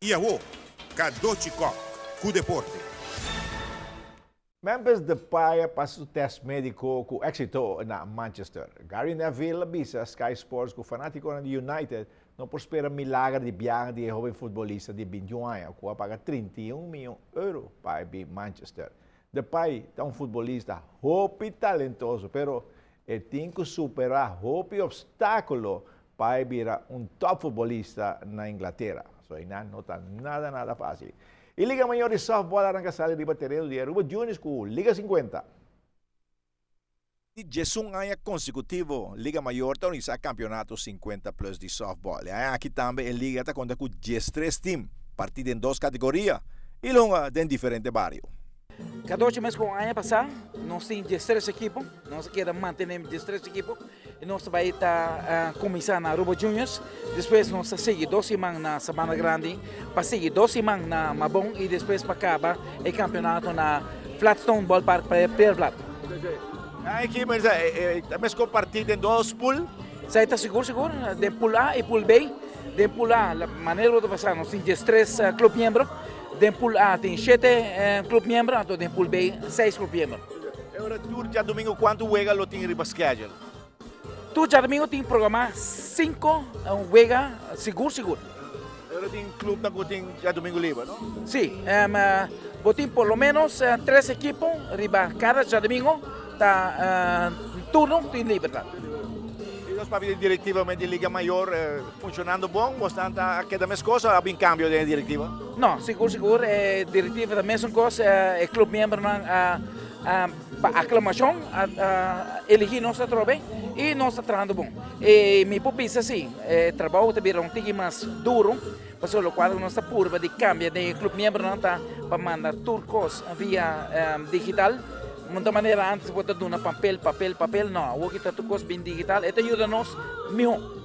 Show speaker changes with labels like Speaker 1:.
Speaker 1: I awo, Kadochi Kok ku deporte.
Speaker 2: Memphis Depay a pasa su test medico cu exito na Manchester. Gary Neville a bisa Sky Sports cu fanaticonan di United no por spera milager di biaha di e hoben futbolista di 21 aña cu a paga 31 miyon euro pa e bin Manchester. Depay ta un futbolista hopi talentoso pero e tin cu supera hopi obstaculo pa e bira un top futbolista na Inglatera. So einan no ta nada nada fácil. E Liga Mayor di Softball a ranka sali riba tereno di Aruba Juniors ku Liga 50. Di 11 aña konsekutivo Liga Mayor ta organisá kampeonato 50 plus di softball. E aña aki tambe e liga ta konta ku 13 tim, partí den dos kategoria i longa den diferente bario.
Speaker 3: 14 mes ku aña pasá nos tin 13 ekipo, nos a keda mantené 13 ekipo i nos ta bai ta kuminsá na Aruba Juniors, despues nos ta sigui 2 siman na Sabana Grandi, pa sigui 2 siman na Mabon i despues pa kaba e kampeonato na Flatstone Ballpark pa Pierre.
Speaker 2: Aki, mes kompartí den dos pool?
Speaker 3: Esei ta sigur sigur, den pool A i pool B. Den pool A, manera ku ta pasá, nos tin 13 club miembro. Den pool A tin 7 club miembro, anto den pool B 6 club miembro.
Speaker 2: Awor, tur djadumingu kuantu wega lo tin riba schedule?
Speaker 3: Tur djadumingu tin programá 5 wega sigur sigur.
Speaker 2: Awor tin club ku tin djadumingu liber, no?
Speaker 3: Si, bo tin por lo menos 3 ekipo riba kada djadumingu ta turno tin liber.
Speaker 2: I nos papia di direktiva di Liga Mayor funshonando bon, bo ta keda mes kos òf tin kambio den direktiva?
Speaker 3: No, sigur sigur, e direktiva ta mesun kos, e club miembronan pa aklamashon a eligí nos atrobe i nos ta trahando bon. I mi por bisa si, e trabou ta bira un tiki mas duru, pasobra lokual nos ta purba di kambia den e club miembronan ta pa manda tur kos via digital. Mucha manera antes bo ta duna papel, papel, papel, no, awor ku ta tur kos bin digital, e ta yuda nos mihó.